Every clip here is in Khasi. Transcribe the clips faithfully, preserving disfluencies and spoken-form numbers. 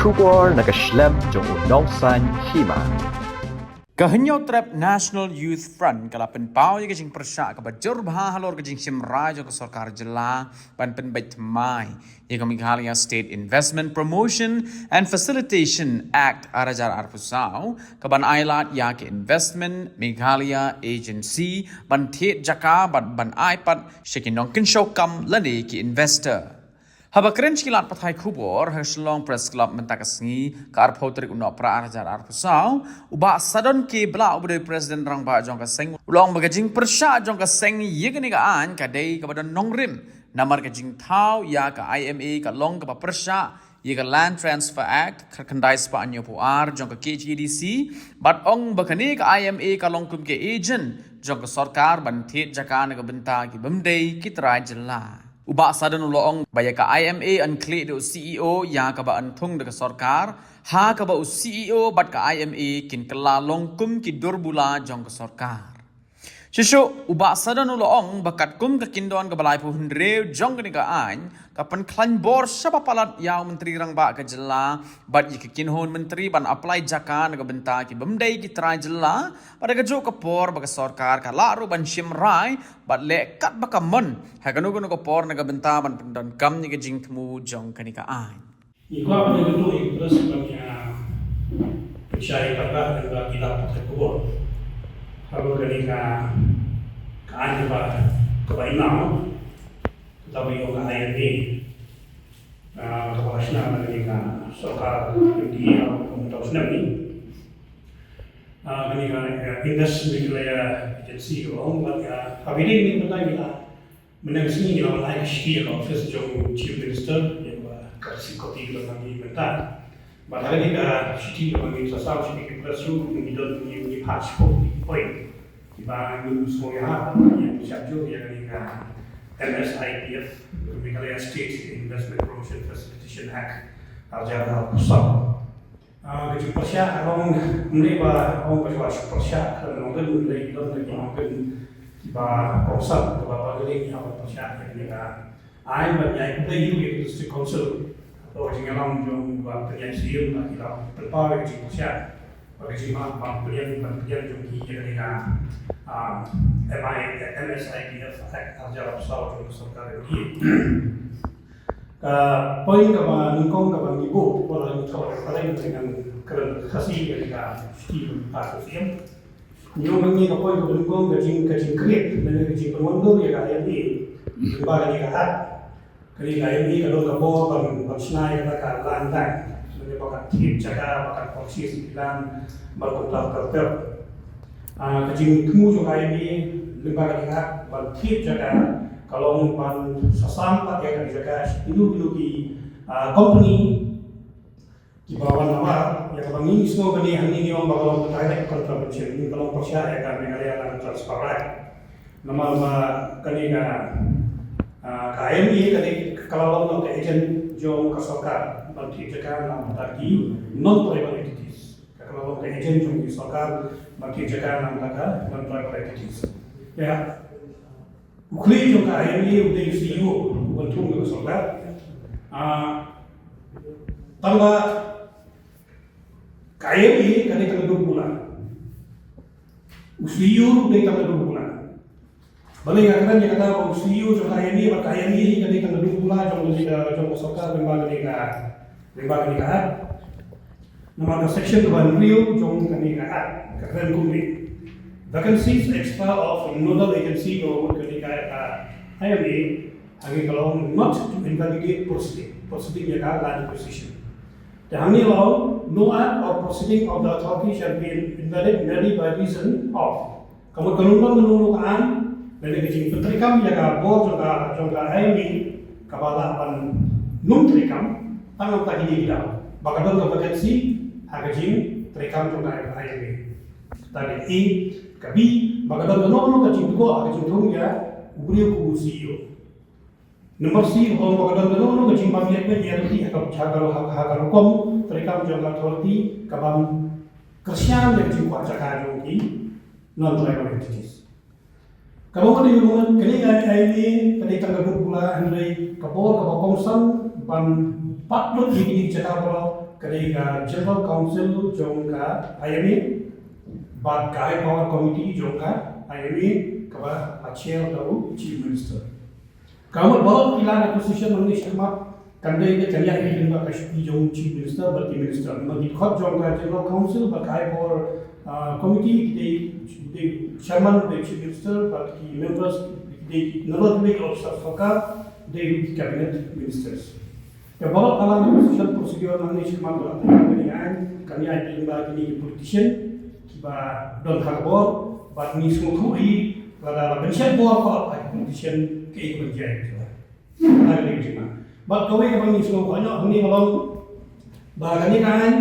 Khubor na ka shlem jong u nongsaiñ hima. Ka Hynñiewtrep National Youth Front ka la pynpaw ïa ka jingpyrshah kaba jur bha halor ka jingshim rai jong ka sorkar jylla ban pynbeit thymmai ïa ka Meghalaya State Investment Promotion and Facilitation Act ar hajar arphew saw, kaban ailad ïa ka Investment Meghalaya Agency ban thied jaka bad ban ai pat sha ki nongkynshew kam lane ki investor. Haba kren sha ki lad pathai khubor ha Shillong Press Club mynta ka sngi ka arphew tarik u Nohprah ar hajar arphew saw, u Bah Sadon K Blah uba dei u President Rangbah jong ka seng u la ong ba ka jingpyrshah jong ka seng ïa kane ka aiñ ka dei kaba don nongrim namar ka jingthaw ïa ka I M A ka long kaba pyrshah ïa ka Land Transfer Act khatkhyndai spah hynñiewphew ar jong ka K H A D C, bad ong ba kane ka I M A ka long kum ka agent jong ka sorkar ban thied jaka na ka bynta ki bym dei ki trai jylla. U Bah Sadon u la ong ba ïa ka I M A yn khlieh da u C E O ïa kaba yn thung da ka sorkar, ha kaba u C E O bad ka I M A kin kylla long kum ki dur bula jong ka sorkar. Shisha u Bah Sadon u la ong ba katkum ka kyndon kaba laiphew hynriew jong kane ka aiñ ka pynkhlaiñ bor shaba palat ïa u Myntri Rangbah ka jylla bad ïa ki kynhun myntri ban apply jaka na ka bynta ki bym dei ki trai jylla, bad ha kajuh ka por ba ka sorkar ka lah ruh ban shim rai bad leh katba ka mon ha kano kano ka por na ka bynta ban pyndonkam ïa ka jingthmu jong kane ka aiñ. Ngi kwah ban ïakynduh ïa ka press ban ïa pynshai ïa ka, ïa ka, ïa ka pathai khubor halor kane ka, ka aiñ kaba, kaba i nam, kata ba ïoh ka I M A, ah, kaba la shna na kane ka sorkar U D A ha u mynta u snem ni. Ah, kane ka, eh, Invest Meghalaya Agency ka ong ba, ah, ha kane ka bynta ngi la, mynta ka sngi ngi la wan ai ka shithi ha ka office jong u Chief Minister, ïa kaba ka receipt copy ka la ngi mynta. Bad ha kane ka shithi ka la ngi sa saw shithi ka press ruh ngi don ngi, ngi phah shiphew ki point kiba ngi sngewthuh ïa ka, ïa ka shah jur ïa kane ka M S I P F, ka Meghalaya State Investment Promotion Facilitation Act, ar hajar arphew saw. Ah, ka jingpyrshah ka long, ym dei ba ong ba ka jingpyrshah ka long, ym dei, ym dei ki nongrim kiba kongsan kiba, ba ka dei ki haba pyrshah ïa kane ka aiñ ban ïai pynïaid ïa ka District Council. Hato ka jingïalam jong u Bah Pynïaid Syiem ba ki la pynpaw ïa ka jingpyrshah, ba ka jingmah ban pynïaid, ban pynïaid jong ki ïa kane ka, ah, M I, M S I P F Act ar hajar arphew saw jong ka sorkar India. Ka point kaba nyngkong kaba ngi buh, kaba la ngi thoh, kaba la ngi kren Khasi ïa ka shithi mynta ka sien. Ngi ong ngi ka point kaba nyngkong ka jing, ka jingkriat, lane ka jingpynwandur ïa ka I M A lyngba kane ka act. Kane ka I M A ka don ka bor ban, ban shna ïa kata ka land bank, lane ba kan thied jaka, ba kan purchase ïa ki land, ba kumta ter ter. Ah, ka jingthmu jong ka I M A lyngba kane ka act ban thied jaka ka long ban sa sam pat ïa ka jaka sha kino kino ki, ah, company kiba wan namar ïa kaba ngi sngew kane hangne ngi ong ba ka long direct contravention, ka long pyrshah ïa ka Meghalaya Land Transfer Act. Namar ba kane ka, ah, ka I M A ka dei ka la long ka agent jong ka sorkar ban thied jaka na bynta ki non-tribal entities. Ka la long ka agent jong ki sorkar ban thied jaka na bynta ka non-tribal entities. Ïa. U khlieh jong ka I M A u dei u C E O uba thung da ka sorkar. Ah, tang ba ka I M A ka dei tang ka dur bula. U C E O u dei tang ka dur bula. Balei nga kren ïa kata ba u C E O jong ka I M A bad ka I M A hi ka dei tang ka dur bula jong, eh, jong ka sorkar lyngba kane ka, lyngba kane ka act. Namar ka section kaba hynriew jong kane ka act ka kren kumne: Vacancies, extra of nodal agency, ka mut kane ka, ah, I M A ha ngi ka long not to invalidate proceeding, proceeding ïa ka land acquisition. Te hangne la ong, no act or proceeding of the authority shall be invalid merely by reason of. Ka mut ka long kano kano ka aiñ lane ka jingpyntreikam ïa ka bor jong ka, jong ka I M A kaba lah ban nym treikam tang namar kine ki daw ba ka don ka vacancy ha ka jingtreikam jong ka I M A. Kata ka A. Ka B, ba ka don kano kano ka jingthoh ha ka jingthung ïa u briew kum u C E O. Number C, ba ka don kano kano ka jingbym ïadei ha ka, ha ka, ha ka rukom treikam jong ka authority ka bym kyrshan ïa ka jingkwah jaka jong ki non-tribal entities. Kaba mut ïa u mut kane ka I M A ka dei tang ka dur bula, hynrei ka bor kaba kongsan ban Upload ïa kine ki jaka baroh ka dei ka General Council jong ka I M A bad ka High Power Committee jong ka I M A kaba la chair da u Chief Minister. Ka mut baroh ki line acquisition hangne shakhmat kan dei ka jingïaid lyngba ka shuki jong u Chief Minister bad ki Minister. Namar ki dkhot jong ka General Council bad ka High Power, ah, Committee ki dei, dei chairman dei Chief Minister bad ki members ki dei ki nalor dei ki officer sorkar dei ki cabinet ministers. Te baroh ka line acquisition procedure nangne shakhmat ba la pynlong ka dei aiñ, kan ïaid lyngba kine ki politician kiba don ha ka bor bad ngi sngewthuh hi lada la pynshai bor palat ha ki politician kaei kaban jia ïa ka jylla. Kata ka dei ka jingma. Bad kawei kaba ngi sngewthuh noh hangne ka long ba kane ka aiñ,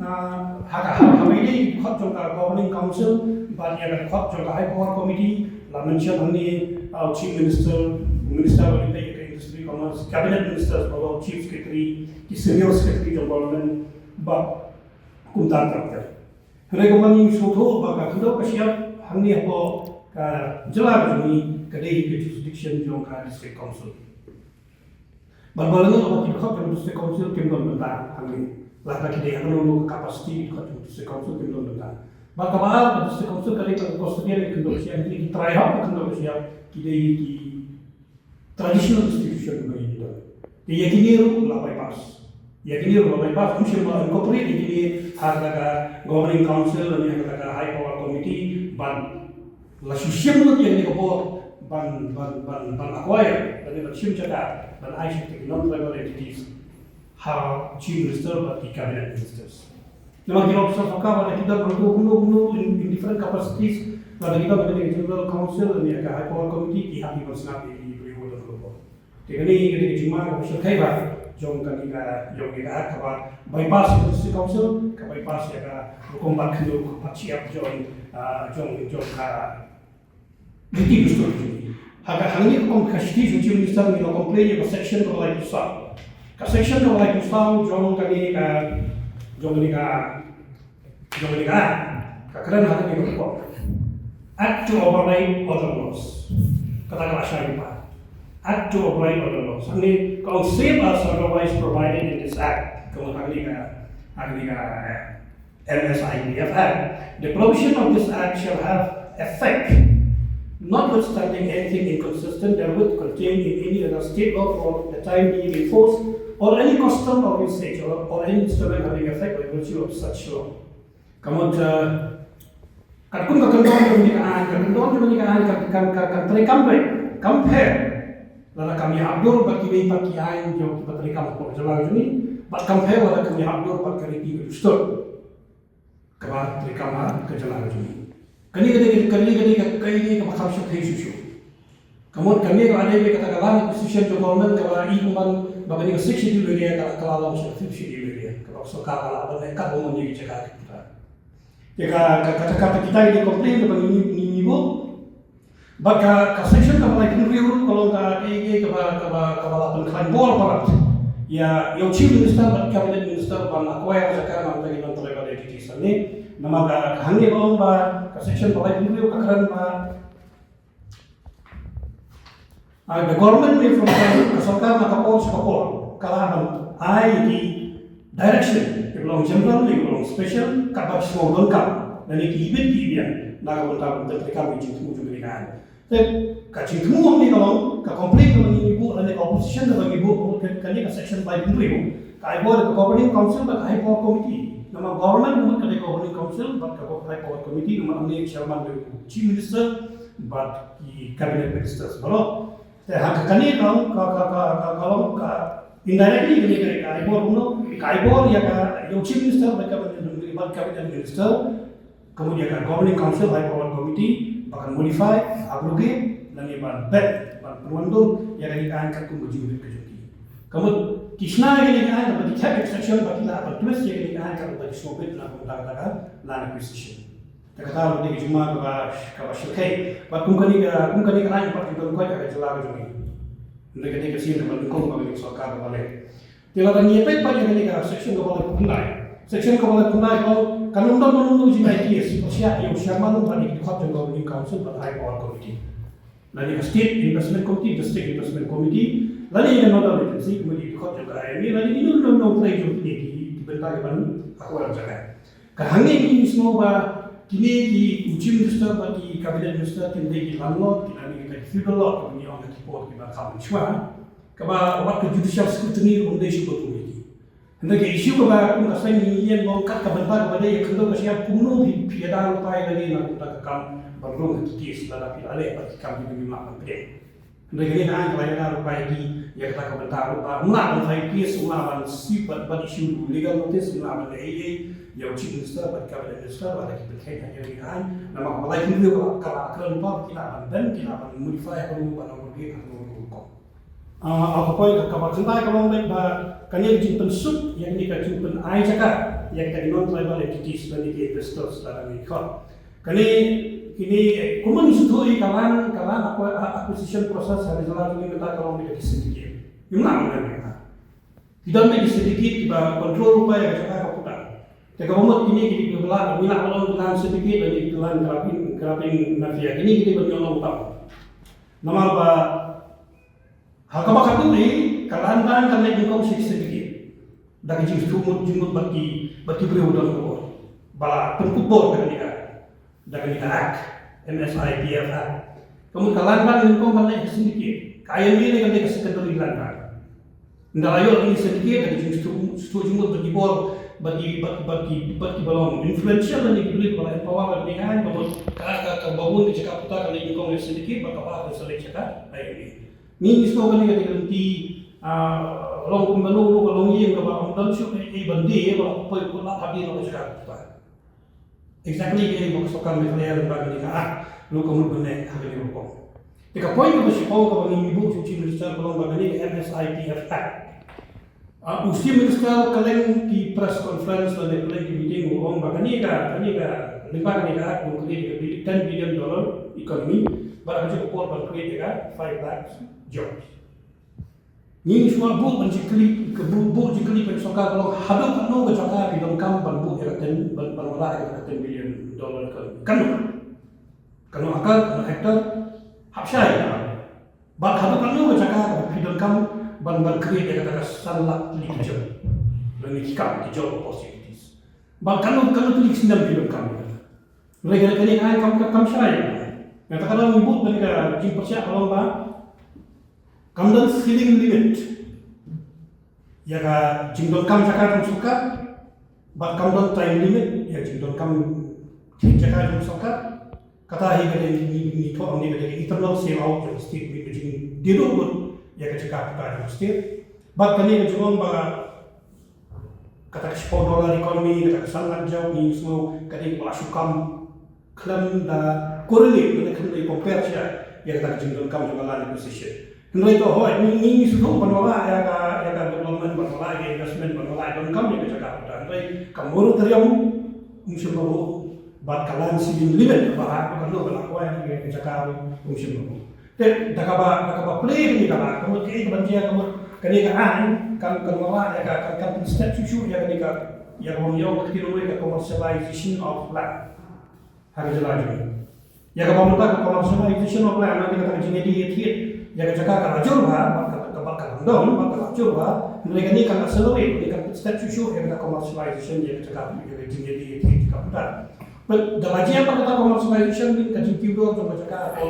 ah, ha ka, ha ka, ha kawei dei ki dkhot jong ka Governing Council bad ïa ka dkhot jong ka High Power Committee la mention hangne, ah, Chief Minister, Minister ba dei ïa ka Industry Commerce, Cabinet Ministers, ba long Chief Secretary, ki Senior Secretary jong Government bad kumta ter ter. Hynrei kumba ngi sngewthuh ba ka khyndew ka shyiap hangne hapoh ka jylla ka jong ngi ka dei ka jurisdiction jong ka District Council. Bad ba la ong ba ki dkhot jong District Council kim don bynta hangne. Lada ki dei ha kano kano ka capacity ki dkhot jong District Council kim don bynta. Bad kaba ar ka District Council ka dei ka custodian ka khyndew ka shyiap, ki trai hok ka khyndew ka shyiap ki dei ki traditional institution ba ngi don. Te ïa kine ruh la bypass. Ïa kine ruh la bypass, ym shym la incorporate ïa kine ha kata ka Governing Council lane ha kata ka High Power Committee bad la shu shim lut ïa kane ka bor ban, ban, ban, ban acquire lane ban shim jaka ban ai sha ki non-tribal entities ha Chief Minister bad ki Cabinet Ministers. Namar ki officer sorkar ba la ki don kumno kumno in, in different capacities, la ki don ha ka General Council lane ha ka High Power Committee, ki hap ban sngap ïa ki briew ba don ha ka bor. Te kane ka dei ka jingma kaba shyrkhei bha jong kane ka, jong kane ka act kaba bypass ïa ka District Council, ka bypass ïa ka rukom bat khyndew bat shyiap jong, ah, jong, jong ka riti dustur jong ngi. Ha ka, hangne ka kum ka shithi jong u Chief Minister ngi la complain ïa ka section kaba laiphew saw. Ka section kaba laiphew saw jong kane ka, jong kane ka jong kane ka act, ka kren ha kane ka rukom. Act to override other laws. Kata ka la shai lypa. Act to override other laws. Hangne ka ong save as otherwise provided in this act. Ka ong hangne ka, hangne ka, eh, M S I P F Act. The provision of this act shall have effect notwithstanding anything inconsistent therewith contained in any other state law for the time being in force, or any custom or usage, or, or any instrument having effect by virtue of such law. Ka mut, eh, katkum ka kyndon jong kane ka aiñ, ka kyndon jong kane ka aiñ kan, kan, kan, kan treikam beit, kam pher. Lada kam ïahap dur bad kiwei pat ki aiñ jong kiba treikam hapoh jylla jong ngi, bad kam pher lada kam ïahap dur bad ka riti ka dustur kaba treikam ha ka jylla jong ngi. Kane ka dei, kane ka dei ka, kane ka dei kaba kham shyrkhei shuh shuh. Ka mut kane ka la dei kata ka land acquisition jong government kaba i kumban ba kane ka Sixth Schedule area ka, ka la long sha Fifth Schedule area. Kaba ka sorkar ka la ban leh kat ba mon ïa ki jaka ki puta. Te ka, ka, ka, ka, ka kita ki dei complain kaba ngi, ngi, ngi buh. Bad ka, ka section kaba laiphew hynriew ruh ka long ka, ka, ka, kaba, kaba, kaba la pynkhlaiñ bor palat ïa, ïa u Chief Minister bad Cabinet Minister ban acquire jaka na bynta ki non-tribal entities hangne. Namar ka, ka hangne ka long ba ka section ba laiphew hynriew ka kren ba Ah, the government may from time, ka sorkar na ka por sha ka por ka lah ban ai ki direction, kiba long general ne kiba long special, kaba ki sngewdonkam lane ki ibit ki ibiang na ka bynta ban treikam ïa ka jingthmu jong kane ka aiñ. Te ka jingthmu hangne ka long, ka complaint kaba ngi buh lane ka opposition kaba ngi buh, ka, kane ka section five hynriew ka ai bor ïa ka Governing Council bad ka High Power Committee. Namar government ka mut ka dei Governing Council bad ka High Power Committee, namar hangne chairman dei u Chief Minister bad ki cabinet ministers baroh. Te ha ka kane ka, ka, ka, ka, ka, ka long ka indirectly kane ka, ka ai bor kumno, ka ai bor ïa ka, ïa u Chief Minister bad ka, bad ka, bad ka Minister, ka mut ïa ka Governing Council, High Power Committee, ba kan modify, abrogate, lane ban ban, ban pynwandur ïa kane ka aiñ katkum ka jingmut ka jong ki. Ka mut ki shna ïa kane ka aiñ, ba ki thep exception, ba ki lah ban twist ïa kane ka aiñ, katba ki sngewbit na ka bynta ka land acquisition. Te kata ruh ka dei ka jingma kaba, kaba shyrkhei. Bad kum kane ka, kum kane ka aiñ pat ki don koit ha ka jylla ka jong ngi. Hynrei ka dei ka sien kaba nyngkong ba kane ka sorkar kaba leh. Te lada ngi peit pat ïa kane ka section kaba laiphew khyndai. Section kaba laiphew khyndai ka ong kan ym don, kan ym don ka jingïaid case pyrshah ïa u chairman bad ïa ki dkhot jong ka Governing Council bad High Power Committee. Lane ka State Investment Committee, District Investment Committee, Lane ïa ka nodal agency, kumne ki dkhot jong ka I M A, lane ki nongtrei jong kine ki bynta kiban akor jaka. Ka hangne ngi sngewbha kine ki, u Chief Minister bad ki Cabinet Minister kin dei ki landlord, kin dei ki feudal lord, kumne ong ha ki por kiba kham mynshwa. Kaba wat ka judicial scrutiny ruh ym dei shuh ban kum ïa ki. Hynrei ka issue kaba kum ka seng ngi ïeng long kat ka bynta kaba dei ïa khyndew ka shyiap kumno phi, phi ïada lypa ïa lade na ka bynta ka kam ban rung ha ki case lada phi la leh bad ki kam kiba ngim lah ban pdiang. Hynrei kane ka aiñ ka la ïada lypa ïa ki ïa kata ka bynta ruh ba ym lah ban file case, ym lah ban sue bad, ban issue legal notice, ym lah ban leh ei ei ïa u Chief Minister bad Cabinet Minister lada ki pynkheiñ ha kane ka aiñ. Namar kaba lai kynriew ka la, ka la kren lypa ba ki lah ban ban, ki lah ban modify ha kano kano ka rukom. Ah, ka point ka, kaba khyndai ka long beit ba kane ka jingpynsuk ïa kane ka jingpynai jaka ïa kita ki non-tribal entities lane ki investors lada ngi khot. Kane, kine, kumba ngi sngewthuh ïa ka land, ka land acqui-, a-, acquisition process ha ka jylla jong ngi mynta ka long beit ka ki syndicate. Ngim lah ban ong ïa ka. Ki don beit ki syndicate kiba control lypa ïa ka jaka ka puta. Te kaba mut kine ki, kiba lah, ngi lah ban ong ki land syndicate lane ki land grabbing, grabbing mafia. Kine ki dei ban ïoh long tam. Namar ba ha kaba khatduh hi, ka land bank kan leit nyngkong sha ki syndicate da ka jingsngewthuh mut jingmut bad ki, bad ki briew don ka bor ba la pynkup bor da kane ka, da kane ka Act, M S I P F Act. Ka mut ka land bank nyngkong kan leit ha syndicate, ka I M A ne kan leit ha secondary land bank. Ynda la ïoh kane ka syndicate da ka jingsngewthuh, sngewthuh jingmut bad ki bor, bad ki, bad, bad ki, bad kiba long influential lane ki briew ba la empower da kane ka, ka mut ka, ka, kaba bun ka jaka puta kan leit nyngkong ha syndicate bad kaba kan sa leit sha ka I M A. Ngi, ngi sngew kane ka dei ka lynti, ah, long kumba long, long, long ïing kaba ym don shuh ei ei ban die, ba la poi put lad ha die la ka jaka puta. Exactly kaei ba ka sorkar Meghalaya lyngba kane ka Act ruh ka mut ban leh ha kane ka rukom. Te ka point kaba shiphew kaba ngi buh sha u Chief Minister ka long ba kane ka M S I P F Act. Ah, u Chief Minister kylleng ki press conference lane kylleng ki meeting u ong ba kane ka, kane ka, lyngba kane ka Act u create ka ten billion dollar economy, bad ha kajuh ka por ban create ka five lakh jobs. Ngi shu buh ban jingkylli, ka buh, buh jingkylli ban sorkar ka long haduh katno ka jaka phi donkam ban buh ïa ka ten, ban, ban wanrah ïa ka ten billion dollar ka, katno? Katno acre, katno hectare? Hap shai ïa ka. Bad haduh katno ka jaka kaba phi donkam ban, ban create ïa kata ka san lak tylli ki jop, lane ki kam, ki job opportunities? Bad katno, katno tylli ki snem phi donkam ïa kata? Hynrei kane, kane ka aiñ kam, kam, kam shai. Kata ka daw ngi buh kane ka jingpyrshah ka long ba kam don ceiling limit ïa ka jingdonkam jaka jong sorkar, bad kam don time limit ïa ka jingdonkam jaka jong sorkar. Kata hi ka dei, ngi, ngi thoh hangne ka dei ka eternal sell out jong state, ka jingdie duh lut ïa ka jaka puta jong state. Bad kane ka jingong ba kata ka shiphew dollar economy, kata ka san lak jop, ngi sngew ka dei kaba la shu kam khlem da correlate, lane khlem da compare shuh ïa kata ka jingdonkam jong ka land acquisition. Hynrei to hooid, ngi, ngi, ngi sngewthuh ban wanrah ïa ka, ïa ka development, ban wanrah ïa ka investment, ban wanrah ïa ka donkam ïa ka jaka puta. Hynrei ka moratorium um shym la buh, bad ka land ceiling limit ba ha ka, ka, ka la kwah ïa ka jaka ruh um shym la buh. Te da kaba, da kaba plie kane ka Act, ka mut kaei kaban jia, ka mut kane ka aiñ kan, kan wanrah ïa ka, kan, kan pynstep shuh shuh ïa kane ka, ïa kaba ngi ong ha ka ktien Nongwei ka commercialization of land ha ka jylla jong ngi. Ïa kaba mynta ka commercialization of land, kata ka jingïadie ïathied ïa ka jaka ka la jur bha, bad ka, ka, bad ka dang don, bad ka la jur bha. Hynrei kane kan accelerate, kane kan pynstep shuh shuh ïa ka commercialization ïa ka jaka, ïa ka jingïadie ïathied jaka puta. Bad da la jia pat kata commercialization, ka jingkiew dor jong ka jaka ka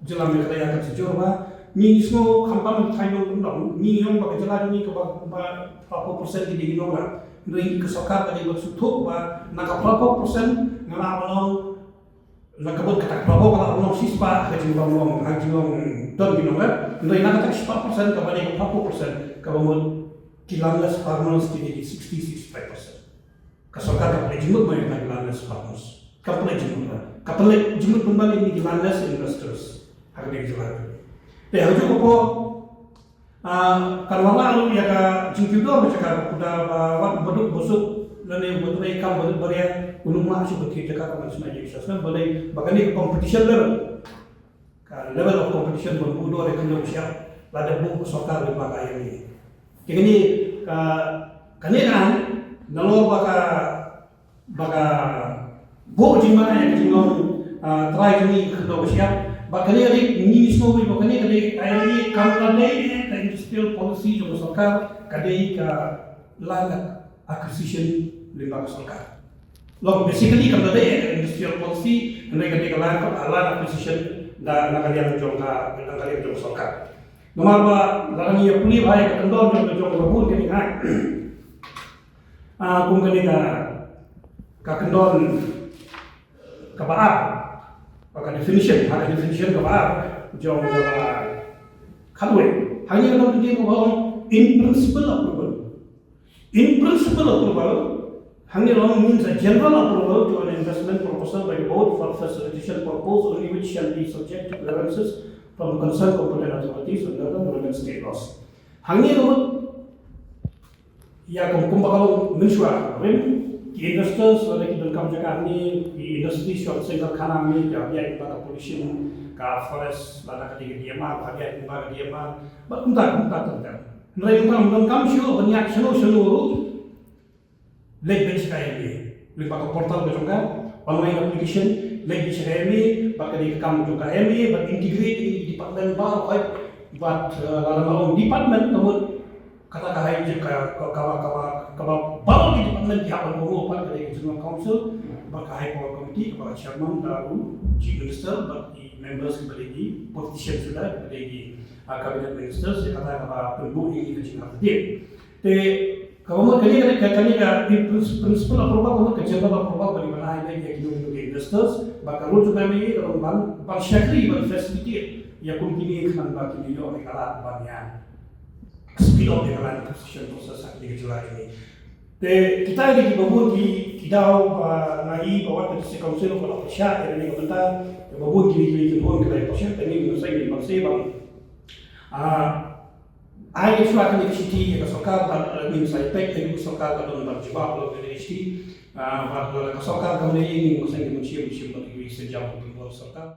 jylla Meghalaya kan sa jur bha. Ngi sngew khamtam ha ki thaiñ nongkyndong, ngi ong ba ka jylla jong ngi kaba, ba phra phew percent ki dei ki nongrep. Hynrei ka sorkar ka dei ban sngewthuh ba na ka phra phew percent nga lah ban ong, na ka bun kata ka phra phew ka lah ban long shispah ha ka jinglong, ha ka jinglong don ki nongrep. Hynrei na kata ka shispah percent kaba dei ka phra phew percent kaba mut ki landless farmers ki dei ki sixty, sixty-five percent. Ka sorkar kam pynleit jingmut mo ïa ki landless farmers? Kam pynleit jingmut mo? Ka pynleit jingmut pynban ïa ki landless investors ha kane ka jylla. Te ha kajuh ka por, ah, kan wanrah ruh ïa ka jingkiew dor jaka, ba wat u baduk basuk lane u batrei kam barit baria un ym lah shuh ban thied jaka, ka ban sngewthuh ïa ki sha snem, balei? Ba kane ka competition level, ka level of competition ban buh dor ïa ka khyndew ka shyiap, lada buh ka sorkar lyngba ka I M A. Te kane ka, kane ka aiñ nalor ba ka, ba ka buh jingma ïa ka jinglong, ah, trai jong ngi ka khyndew ka shyiap, Ba kane ka dei, ngi sngewbha ba kane ka dei, ka dei kam ka dei ka industrial policy jong ka sorkar, ka dei ka land acquisition lyngba ka sorkar. Long basically kam ka dei ka industrial policy, hynrei ka dei ka land, land acquisition da na ka liang jong ka, na ka liang jong ka sorkar. Namar ba lada ngi ïa pule bha ïa ka kyndon jong ka jong ka bun kane ka, ah, kum kane ka, ka kyndon kaba ar, ba ka definition, ha ka definition kaba ar jong ka khatwei. Hangne ka long in principle approval. In principle approval, hangne long means a general approval to an investment proposal by the board for facilitation purpose only which shall be subject to clearances from the concerned competent authorities under the relevant state laws. Hangne ka mut ïa kum kumba ka long mynshuwa, rim ki investors lada ki donkam jaka hangne, ki industry shuwa seng karkhana hangne, ka biang ba ka pollution, ka forest, lada ka dei ka D M R, ka biang ba ka D M R, ba kumta kumta kumta. Hynrei mynta ym donkam shuh ban ïaid shano shano ruh, leit beit sha ka M A. Leit bad ka portal ka jong ka, online application, leit beit sha ka M A, bad ka dei ka kam jong ka M A ban integrate ïa ki department baroh, bad, eh, lada nga ong department ka mut kata ka hai ka, ka, ka, ka, ka, kaba baroh ki department ki hap ban kohnguh, bad ka dei ka General Council, bad ka High Power Committee, kaba ka chairman ka u Chief Minister, bad ki members kiba dei ki politicians, kiba dei ki, ah, cabinet ministers, ïa kata kaba pynbuh ïa ka jingïarap. Te kaba mut kane ka, kane ka, kane ka prin-, principle approval ka mut ka general approval ba dei ban ai ïa kino kino ki investors, bad ka role jong ka M A ka long ban, ban shakri, ban facilitate ïa kum kine khnang ba kin ïoh ïa ka lad ban ïa speed up ïa ka land acquisition process ha kane ka jylla kane. Te kita ki dei kiba bun ki, ki daw ba nga i ba wat ka District Council ka la pyrshah ïa kane ka bynta, ba bun ki, ki, ki bun ki la pyrshah, te ngin sa ngin ban sa ban, ah, ai shuwa kane ka shithi ïa ka sorkar, bad, eh, ngin sa peit ïa ka sorkar ka don ban jubab ïa kane ka shithi, ah, bad lada ka sorkar kam leh, ngin sa ngin ban shim, shim bad ki seng jam ka sorkar.